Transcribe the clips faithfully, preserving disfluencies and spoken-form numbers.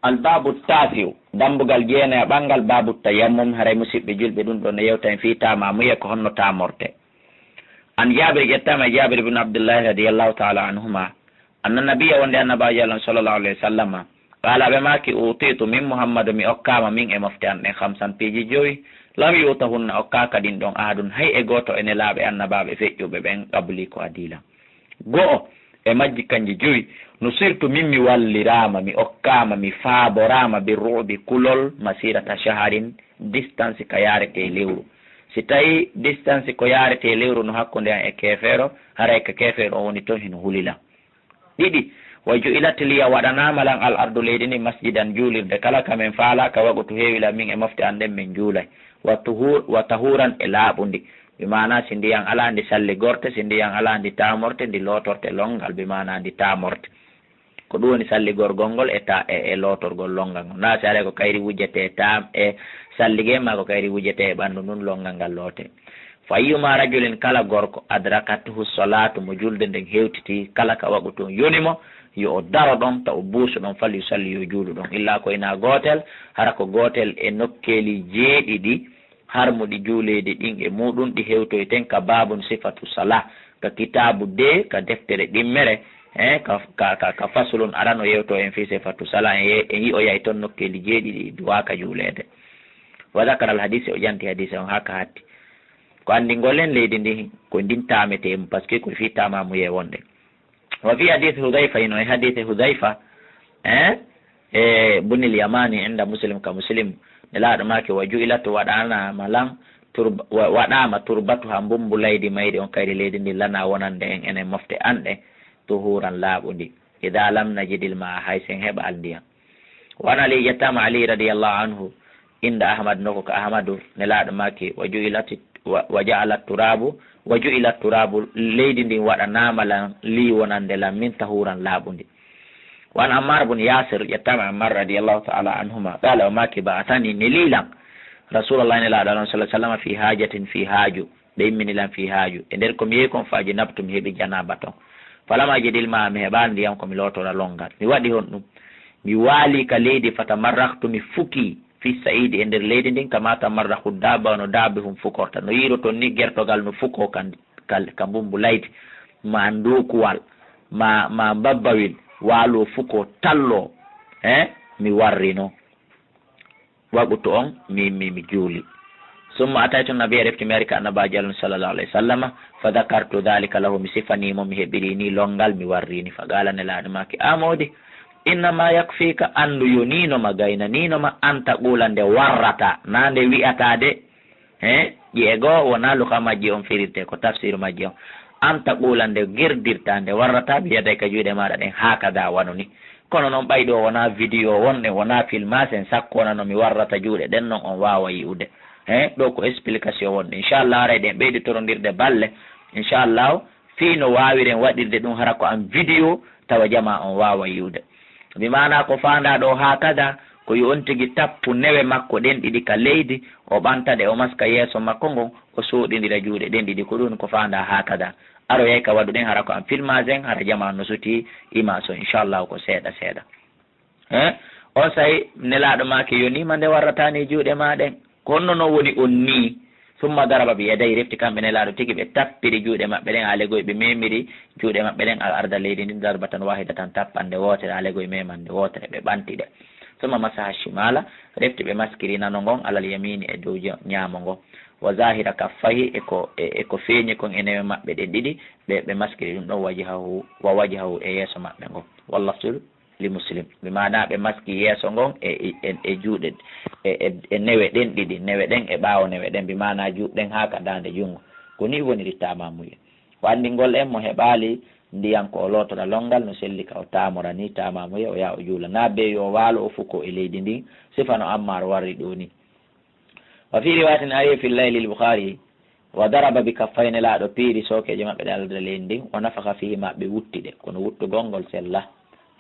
Al babu tasiu, dambugal jeenayaɓal ngal, babu tayammum, haray musiɓɓe julɓe ɗum ɗo no yewta en fii taamamuye ko honno taamorte. An Jabir, ƴettama e Jabir ibn Abdullahi radiyallahu ta'ala anhuma, anna nabiyya, wonde annabaajo Allah on sallallahu alayhi wa sallama, qala, ɓe maaki, utitu min Muhammadu, mi okkaama min e mofte an ɗen, khamsan, piiji jowi, lam yu'tahunna, okkaaka ɗin ɗon, ahadun, hay e gooto e nelaaɓe annabaaɓe feƴƴuɓe ɓen, qabli, ko adii lan. Go'o e majji kanji jowi, nusirtu, min mi walliraama, mi okkaama, mi faaboraama, bi ru'bi, kulol, masirata shaharin, distance ka yaarete lewru. Si tawi distance ko yaarete lewru no hakkunde an e keefeero, haray ka keefeero on woni ton hino huli lan. Ɗiɗi, wa ju'ilat liya, waɗanaama lan al ardu, leydi ndin, masjidan, juulirde, kala ka men faala, ka waqutu heewi lan min e mofte an ɗen men juulay. Wa tuhur-, wa tahuran, e laaɓundi. Bi maana si ndiyan alaa ndi salligorte, si ndiyan alaa ndi taamorte, ndi lootorte lonngal, bi maana ndi taamorte. Ko ɗum woni salligorgol ngol e ta-, e, e lootorgol lonngal ngol. Naa si alaa ko kayri wujete taam-, e sallige maa ko kayri wujete e ɓanndu ndun lonngal ngal loote. Fa ayyuma rajulin, kala gorko, adrakathu salatu, mo julde nden hewtiti, kala ka waqutu on yoni mo, yo o daro ɗon, ta o buusu ɗon, fal yusalli, yo juulu ɗon. Illa ko ina gootel, hara ko gootel e nokkeeli jeeɗiɗi, harmuɗi juuleede ɗin e muɗum, ɗi hewtoyten ka babun sifatu salah, ka kitaabu de, ka deftere ɗimmere, eh, ka, ka, ka, ka faslun arano yewto en fii sifatu salah, en ye-, en yi'oyay ton nokkeeli jeeɗiɗi duwaaka juuleede. Wa zakara al hadisi, o ƴanti hadise on haa ka hatti. Ko anndi ngol en leydi ndi, ko ndin taamete, parce que ko fii taamamuye wonde. Wa fi hadith Hudhayfa, ino e hadith Hudhayfa, eh, e bunil Yamani inda Muslim, ka Muslim, Nelaaɗo maaki, wa ju'ilat, waɗanaama lan, turba-, wa-, waɗaama turbatuha, mbumbu laydi mayri on, kayri leydi ndi, lana, wonande en, enen mofte an ɗen, tuhuran, laaɓundi. Idha lam najidil ma'a, hay sen heɓaali ndiyan. Wa an Ali, ƴettaama Ali radiyallahu anhu, inda Ahmad, noko ka Ahmadu, Nelaaɗo maaki, wa ju'ilat, wa, wa ja'ala turabu, wa ju'ila turabu, leydi ndin waɗanaama lan, li, wonande lan, min, tahuran, laaɓundi. Wa an Ammar bun Yasir, ƴettaama Ammar radiyallahu ta'ala anhuma, qala, o maaki, ba'athani, neli lan, Rasulullah, Nelaaɗo Allah sallallahu alaihi wasallam, fi hajatin, fi haaju, ɓe immini lan fi haaju. E nder ko mi yehi kon, fa ajnabtu, mi heɓi janaaba ton. Falam ajidil ma'a, mi heɓaali ndiyan ko mi lootora lonngal. Mi waɗi honɗum? Mi waali ka leydi, fatamarrakhtu, mi fuki, fi sa'idi, e nder leydi ndin, kama tamarrakhu dabba, no daabihun fukorta. No yiiroton ni gertogal no fuko ka, ka, ka mbumbu laydi, ma ndukuwal, ma, ma mbabbawil, waalo fuko, tallo, eh, mi warrino. Waqutu on, mi, mi, mi juuli. Summa ataytu nabiyya, refti mi ari ka Annabaajo Allah sallallahu alaihi wasallama, fa dhakartu dhalika lahu, mi sifani mo, mi heɓiri ni lonngal, mi warri ni. Fa qala, Nelaaɗo maaki, a moodi, innama yakfika, anndu yonino ma, gaynanino ma, an taqula, nde warrata, na nde wi'ata de. He, ƴi'e goo wonaa luka majji on firirte, ko tafsiru majji on. An taqula, nde gerdirta, nde warrata, bi yadayka, juuɗe maaɗa ɗen, hakada, wano ni. Kono non ɓay ɗo wonaa video wonɗen, wonaa filmaasen, sakko wona no mi warrata juuɗe ɗen non on waawa yi'ude. He, ɗo ko explication wonɗe. Inchallah, haray ɗen ɓeyditorondirde balle. Inchallah, fii no waawiren waɗirde ɗum hara ko an video, tawa jamaa on waawa yi'ude. Bi maanaa ko faandaa ɗo hakada, ko yo on tigi tappu newe makko ɗen ɗiɗi ka leydi, o ɓanta ɗe, o maska yeeso makko ngon, o sooɗindira juuɗe ɗen ɗiɗi. Ko ɗum ko faandaa hakada. Aroyay ka waɗuɗen hara ko an filmaasen, hara jamaa no suti image o, inchallahu ko seeɗa seeɗa. He? On saa'i Nelaaɗo maaki, yonii ma nde warrataani juuɗe maa ɗen. Ko honno non woni on nii? Summa daraba bi yadayhi, refti kamɓe Nelaaɗo tigi ɓe tappiri juuɗe maɓɓe ɗen, alegol ɓe memiri juuɗe maɓɓe ɗen, al arda, leydi ndin, darbatan wahidatan, tappande wootere, alegol memande wootere, ɓe ɓanti ɗe. Summa masaha shimala, refti ɓe maskiri nano ngon, alal yamini, e dow ja-, ñaamo ngon. Wa zahira kaffayhi, e ko, e, e ko feeñi kon e newe maɓɓe ɗen ɗiɗi, ɓe, ɓe maskiri ɗum ɗon, wajhahu, wa wajhahu, e yeeso maɓɓe ngon. Wal lafzu li Muslim. Bi maanaa ɓe maski yeeso ngon e, e, e, e juuɗe, e, e, e newe ɗen ɗiɗi, newe ɗen e ɓaawo newe ɗen. Bi maanaa juuɗe ɗen haa ka daande junngo. Ko nii woniri taamaamuye. Ko anndingol en mo heɓaali ndiyan ko o lootora lonngal, no selli ka o taamora nii taamaamuye, o yaha o juula. Naa bee yo o waalo o fuko e leydi ndin, sifa no Ammaar warri ɗoo nii. Wa fii riwaayatin, ari e fil layli, Bukhari, wa daraba bi kaffayhi, Nelaaɗo piiri sookeeje maɓɓe ɗen, aladra leydi ndin, wa nafakha fiihima, ɓe wutti ɗe, kono wuttugol ngol sella.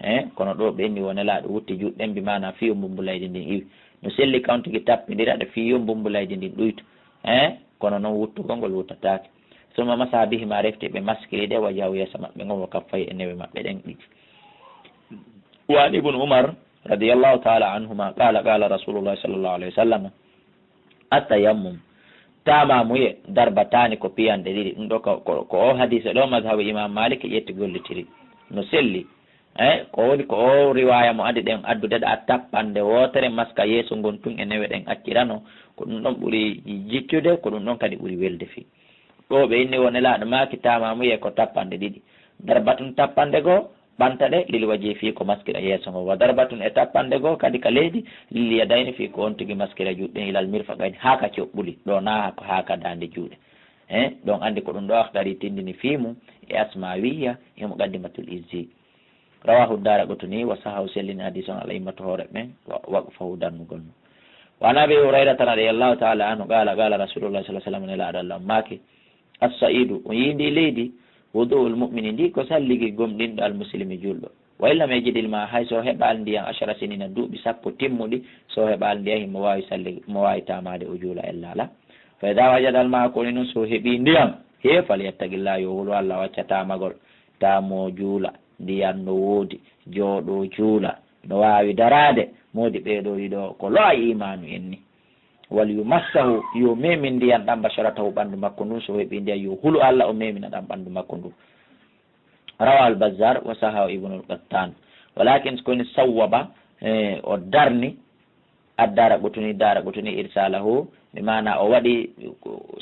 Eh, kono ɗo ɓe inni wo Nelaaɗo wutti juuɗe ɗen, bi maanaa fii yo mbumbu laydi ndin iwi. No selli kan tigi tappindira ɗe fii yo mbumbu laydi ndin ɗuytu. Eh, kono non wuttugol ngol wuttataake. Summa masaha bihima, refti ɓe maskiri ɗe, wajhahu, yeeso maɓɓe ngon, wa kaffayhi, e newe maɓɓe ɗen ɗiɗi. Wa an Ibnu Umar, رضي الله تعالى عنهما قال قال رسول الله صلى الله عليه وسلم: التيمم، taamamuye, ضربتان, ko piyanɗe ɗiɗi. Ɗum ɗo ko, ko, ko o hadiise ɗo mazhabu Imam Malik ƴetti gollitiri. No selli. Eh, ko woni ko o riwaaya mo adi ɗen addude ɗa, tappande wootere maska yeeso ngon tun e newe ɗen accirano, ko ɗum ɗon ɓuri jiccude, ko ɗum ɗon kadi ɓuri welde fii. Ɗo ɓe inni wo Nelaaɗo maaki taamamuye ko tappande ɗiɗi. Darbatun, tappande goo, ɓanta ɗe, lil waji, fii ko maskira yeeso ngo. Wa darbatun, e tappande goo kadi ka leydi, lil yadayni, fii ko on tigi maskira juuɗe ɗen, ilal mirfaqayni, haa ka coɓɓuli, ɗo naa ko haa ka daande juuɗe. Eh, ɗon anndi ko ɗum ɗo Akhdari tindini fii mum e Asmawiyya e Muqaddimatul Izzi. Rawahu Daraqutni wa sahahu, sellini hadiis on al-a'immatu, hoore ɓen, wa waqfahu, darnugol mum. Wa an Abi Hurayrata radiyallahu ta'ala anhu qala qala Rasulullah sallallahu alaihi wasallam, Nelaaɗo Allah on maaki: "As-sa'idu, on yii ndi leydi, wudu'ul mu'mini, ndi ko salligi gomɗinɗo al-muslimi, juulɗo. Wa in lam yajidil ma'a, hay so heɓaali ndiyan ashara sinina, duuɓi sappo timmuɗi, so heɓaali ndiyan, himo waawi salli, mo waawi taamaade o juula ella alaa. Fa idha wajadal ma'a, ko woni non so heɓii ndiyan, he, falyattaqillah, yo hulu Allah, o acca taamagol, taamoo juula, ndiyan no woodi, jooɗoo juula, no waawi daraade." Moodi ɓee ɗoo ɗiɗo ko lo'a iimaanu en ni. Wal yumassahu, yo meemin ndiyan ɗan, basharatahu, ɓandu makko ndun, so heɓii ndiyan, yo hulu Allah, o meemina ɗan ɓandu makko ndun. Rawahu al-Bazzar wa sahahu Ibnul Qattan. Walakin, ko woni sawwaba, eh, o darni, Ad-Daraqutni, Daraqutni irsalahu, bi maana o waɗi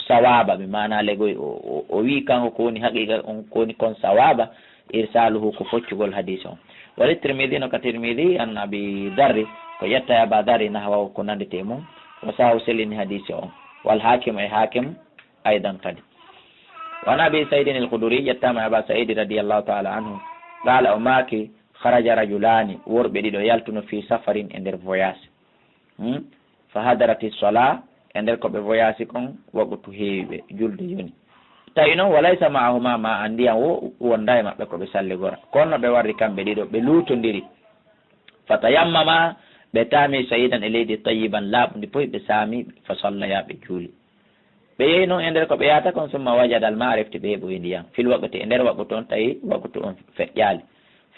sawaba, bi maana legoy, o, o, o wi kanko ko woni haqiqa on, ko woni kon sawaba, irsaluhu, ko foccugol hadiis on. Wali Tirmidhi, no ka Tirmidhi, an Abi Dharri, ko ƴetta e Aba Dharri, nahwahu, ko nandete mum, wa sahahu, sellini hadiis on. Wal Hakim, e Hakim, aydan kadi. Wa an Abi Sa'idin al-Khudri, ƴettama e Aba Sa'id radiyallahu ta'ala anhu, qala, o maaki, kharaja rajulani, worɓe ɗiɗo yaltuno fi safarin, e nder voyage. Hmm? Fa hadarati salah, e nder ko ɓe voyage kon, waqtu heewi ɓe, julde yoni. Tawi non, wa laysa ma'ahuma ma'an, ndiyan wo wonda e maɓɓe ko ɓe salligora. Kono ɓe warri kamɓe ɗiɗo, ɓe luutondiri. Fa tayammama, ɓe taami sa'idan, e leydi tayyiban, laaɓundi poy, ɓe saami, fa sallaya, ɓe juuli. Ɓe yehi non e nder ko ɓe yahata kon, summa wajadal ma'a, refti ɓe heɓoyi ndiyan. Fil waqti, e nder waqtu on, tawi waqtu on feƴƴaali.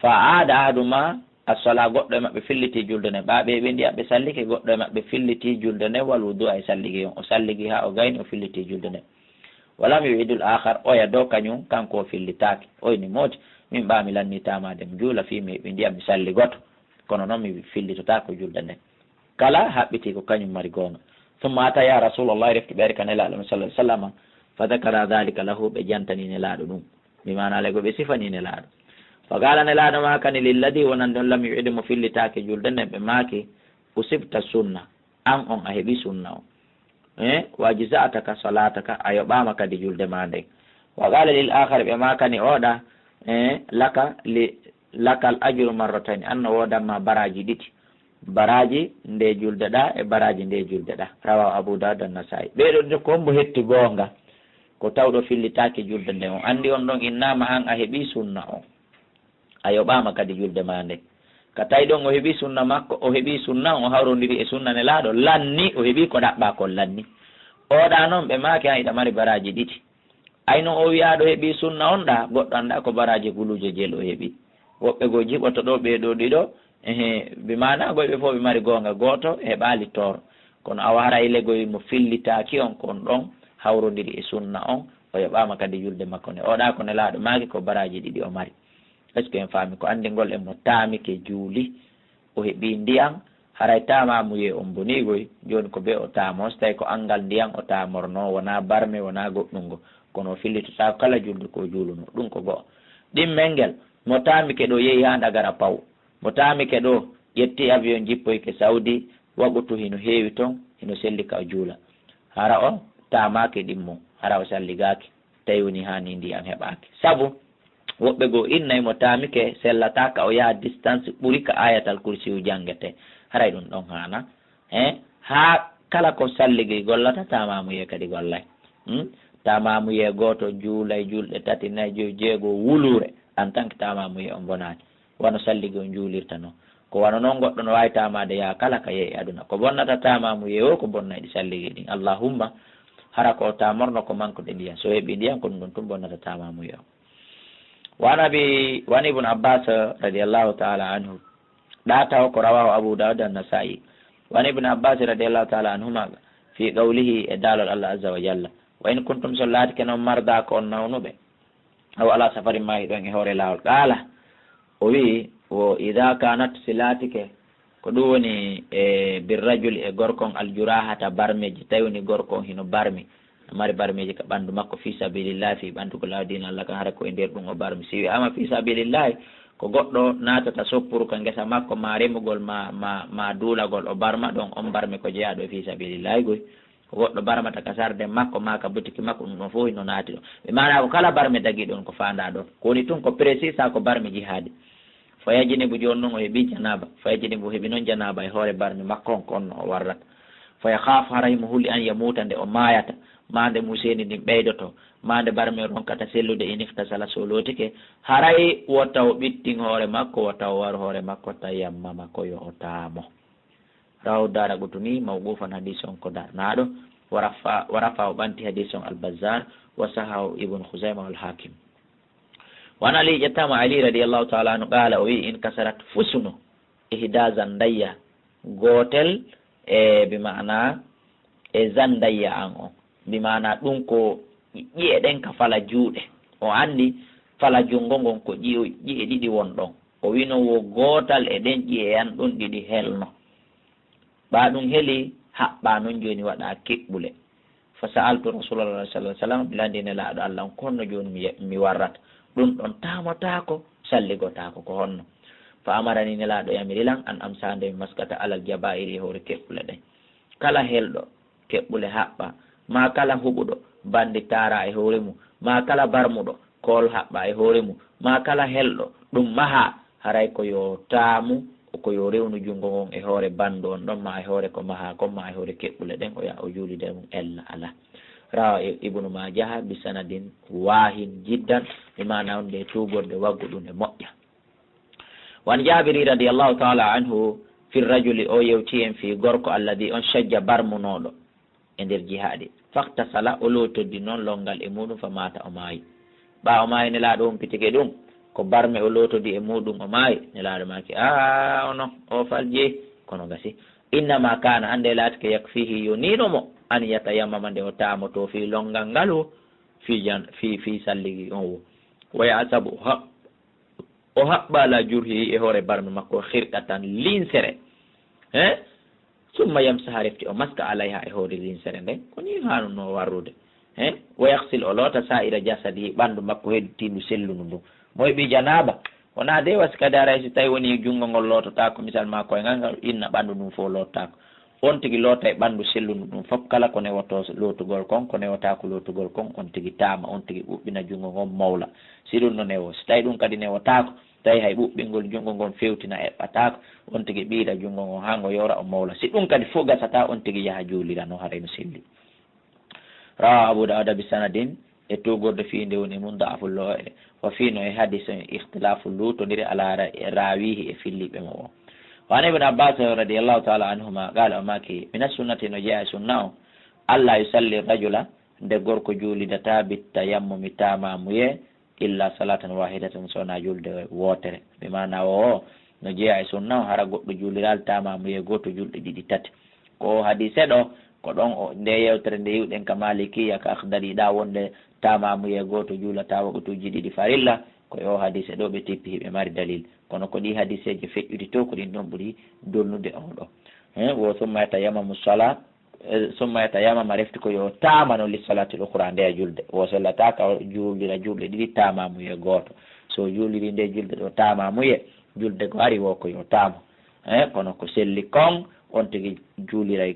Fa aada ahaduhuma as-sala, goɗɗo e maɓɓe filliti julde nden. Ɓaa ɓe heɓi ndiyan ɓe sallike, goɗɗo e maɓɓe filliti julde nden, wal wudu'a, e salligi on. O salligi haa o gayni, o filliti julde nden. Wa lam yu'idul akhar, oya do kañum, kanko o fillitaake. Oy ni mooti, min ɓaa mi lanni taamaade mi juula fii mi heɓi ndiyan mi salli goto. Kono non mi fillitotaako julde nden. Kala haɓɓiti ko kañum mari goonga. Summa ataya Rasulallahi, refti ɓe ari ka Nelaaɗo men sallallahu alaihi wasallam, fa dhakara dhalika lahu, ɓe jantani Nelaaɗo ɗum. Bi maana alay ko ɓe sifani Nelaaɗo. Fa qala, Nelaaɗo maakani, lilladi, wonande on lam yu'id, mo fillitaake julde nden, ɓe maaki, usibta sunna, an on a heɓi sunna on. Eh, wa ajza'ataka salataka, a yoɓaama kadi julde ma nden. Wa qala lil akhar, ɓe maakani oɗa, eh, laka li, lakal ajru marratayn, an no woodanma baraaji ɗiɗi. Baraaji nde juldeɗa e baraaji nde juldeɗa. Rawahu Abu Dawud an Nasa'i. Ɓee ɗoo ɗiɗo ko hombo hetti goonga? Ko tawɗo fillitaake julde nde, on anndi on ɗon innama an a heɓi sunna on. A yoɓaama kadi julde ma nde. Ka tawi ɗon o heɓi sunna makko, o heɓi sunna on, o hawrondiri e sunna Nelaaɗo, lanni, o heɓi ko ɗaɓɓa kon lanni. Oɗa non ɓe maaki an iɗa mari baraaji ɗiɗi. Ayno o wi'aaɗo heɓi sunna on ɗa, goɗɗo annda ko baraaji guluuje jeel o heɓi. Woɓɓe goo jiɓoto ɗo ɓee ɗoo ɗiɗo, ehe, bi maana goy ɓe fof ɓe mari goonga gooto, heɓaali toor. Kono awa haray legoy mo fillitaaki on, ko on ɗon hawrondiri e sunna on, o yoɓaama kadi julde makko nde. Oɗa ko Nelaaɗo maaki ko baraaji ɗiɗi o mari. Est-ce que en faami? Ko anndingol en mo taamike juuli, o heɓi ndiyan, haray taamamuyee on bonii goy, jooni ko bee o taamoo, so tawi ko anngal ndiyan o taamornoo, wonaa barme, wonaa goɗɗungo, kono o fillitotaako kala julde ko o juulunoo, ɗum ko go'o. Ɗimmel ngel, mo taamike ɗo yehi haa Ndagara paw, mo taamike ɗo ƴetti avion jippoyke Saudi, waqutu hino heewi ton, hino selli ka o juula. Hara o taamaaki ɗimmo, hara o salligaaki. Tawi woni haa ni ndiyan heɓaaki. Sabu woɓɓe goo innay mo taamike sellataaka o yaha distance ɓuri ka Ayatal Kursiyu janngetee. Haray ɗum ɗon haana? Eh, haa kala ko salligi gollata, taamamuyee kadi gollay. Hmm? Taamamuyee gooto juulay juulɗe tati, nay, joy, jeego wuluure. En tant que taamamuyee on bonaaki. Wano salligi on juulirta non. Ko wano non goɗɗo no waawi taamaade yaha kala ka yehi e aduna. Ko bonnata taamamuyee o, ko bonnay ɗi salligi ɗin. Allahumma, hara ko o taamorno ko mankude ndiyan. So heɓi ndiyan, ko ɗum ɗon tun bonnata taamamuyee o. Wa an Abi, wa an Ibn Abbas radiyallahu ta'ala anhu, Ɗa taw ko rawahu Abu Dawud an-Nasa'i. Wa an Ibn Abbas radiyallahu ta'ala anhuma fi qawlihi, e daalol Allah azza wa jalla, "Wa in kuntum", so laatike noon, "marda", ko on nawnuɓe, "aw ala safarin", ma hiɗon e hoore laawol. Qaala, o wi'i, wo idha kanat, si laatike, ko ɗum woni e bir rajuli, e gorko on, al jurahata, barmeeji, tawi woni gorko on hino barmi, mari barmeeji ka ɓanndu makko, fi sabilillahi, fi ɓanndugol laawi diina Allah kan, hara ko e nder ɗum o barmi. Si wi'aama fi sabilillahi, ko goɗɗo naatata soppuru ka ngesa makko, ma remugol, ma, ma, ma duulagol, o barma ɗon, on barme ko jeyaaɗo e fi sabilillahi goy. Ko goɗɗo barmata ka sarde makko, ma ka butiki makko, ɗum ɗon fof hino naati ɗon. Ɓe maana ko kala barme dagi ɗon ko faandaa ɗon. Ko woni tun ko précis, sa ko barme jihaadi. Fa yajnibu, jooni non o heɓi janaaba. Fa yajnibu, heɓi non janaaba e hoore barmi makko on, ko on no o warrata. Fa yakhaafu, hara himo huli, an yamuuta, nde o maayata, ma nde museeni ndin ɓeydoto, ma nde barmi ronkata sellude, in ightasala, so lootike, haray wota o ɓittin hoore makko, wota o waru hoore makko, tayammama, ko yo o taamo. Rawahu Daraqutni mawqufan, hadiis on ko darnaaɗo. Wa rafa-, wa rafa, o ɓanti hadiis on Al-Bazzar, wa sahahu Ibn Khuzaima wal Hakim. Wa an Ali, ƴettaama Ali radiyallahu ta'ala anhu, qaala, o wi'i, in kasarat, fusuno, ihda zandayya, gootel e, bi ma'ana, e zandayya an on, bi ma'ana ɗum ko ƴi'e ɗen ka fala juuɗe. O anndi fala junngo ngon ko ƴi'o-, ƴi'e ɗiɗi won ɗon. O wi'i non wo gootal e ɗen ƴi'e an ɗon ɗiɗi helno. Ɓaa ɗum heli, haɓɓaa non jooni waɗaa keɓɓule. Fa sa'altu Rasulallah sallallahu alaihi wasallam, mi lanndii Nelaaɗo Allah on, ko honno jooni mi ye-, mi warrata? Ɗum ɗon taamotaako, salligotaako, ko honno? Fa amarani, Nelaaɗo yamiri lan, an amsaha, nde mi maskata, alal jabaa'iri, e hoore keɓɓule ɗen. Kala helɗo keɓɓule haɓɓa, maa kala huɓuɗo banndi taara e hoore mum, maa kala barmuɗo kool haɓɓa e hoore mum, maa kala helɗo ɗum maha, haray ko yo taamu, ko yo rewnu junngo ngon e hoore banndu on ɗon, maa e hoore ko maha kon, maa e hoore keɓɓule ɗen, o yaha o juulida e mum, ella alaa. Rawa i-, Ibnu Maajaha bi sanadin waahin jiddan, bi maana on nde tuugorde waggu ɗum e moƴƴa. Wa an Jaabiri radiyallahu ta'ala anhu fi rajuli, o yewti en fii gorko alladhi on shajja barmunooɗo e nder jihaadi. Faktasala, o lootodi non lonngal e muɗum, fa maata, o maayi. Ɓaa o maayi, Nelaaɗo humpitike ɗum, ko barme o lootodi e muɗum, o maayi. Nelaaɗo maaki, "Aa, ono, o falje, kono gasi. Innama kaana, annde laatike, yakfihi, yonino mo, an yatayammama, nde o taamoto fii lonngal ngal wo, fii jan-, fii, fii salligi on wo. Wa ya'sabu, o haɓ-, o haɓɓa ala jurhi, e hoore barme makko, khirqatan, linsere. He? Summa yamsaha, refti o maska, alayha, e hoore linsere nden. Ko nii haanunoo warrude. He? Wa yaghsil, o loota, sa'ira jasadi, ɓanndu makko hedditiindu sellundu ndun. Mo heɓi janaaba, wonaa de wasi kadi haray si tawi woni junngo ngol loototaako, misal maa koyngal ngal, inna ɓanndu ndun fof loototaako. On tigi loota e ɓanndu sellundu ndun fof, kala ko newotoo lootugol kon, ko newotaako lootugol kon, on tigi taama, on tigi ɓuɓɓina junngo ngon mowla. Si ɗum no newoo, si tawi ɗum kadi newotaako, tawi hay ɓuɓɓingol junngo ngon fewtina eɓɓataako, on tigi ɓiira junngo ngon haa ngo yoora, o mowla. Si ɗum kadi fof gasataa, on tigi yaha juulira no haray no selli. Rawa Abu Dawuda bi sanadin, e tuugorde fii nde woni mun da'aful lo-, e, wa fii no e hadis on ikhtilafu luutondiri ala ra-, rawihi, e filliɓe mo o. Wa an Ibn Abbas radiyallahu ta'ala anhuma qala, o maaki, mina sunnati, no jeyaa e sunna on, alla yusalli rajula, nde gorko juulidata, bittayammumi, taamamuye, illa salatan wahidatan, so wonaa julde wootere. Bi maana o, o no jeyaa e sunna on, hara goɗɗo juuliraali taamamuye gooto julɗe ɗiɗi, tati. Ko o hadise ɗo, ko ɗon o, nde yewtere nde yiwɗen ka Malikiya, ka Akhdari ɗa, wonde taamamuye gooto juulata waqtuuji ɗiɗi farilla, ko e o hadise ɗo ɓe tippi hiɓe mari dalil. Kono ko ɗi hadiseeji feƴƴuɗi to, ko ɗin ɗon ɓuri dolnude o ɗo. He, wo summa yatayammamu sala, eh, summa yatayammama, refti ko yo taamano li salatil ukhra, ndeya julde. Wo sellata ka o juulira julɗe ɗiɗi taamamuye gooto. So o juuliri nde julde ɗo taamamuye, julde ko ari wo ko yo taamo. Eh, kono ko selli kon, on tigi juuliray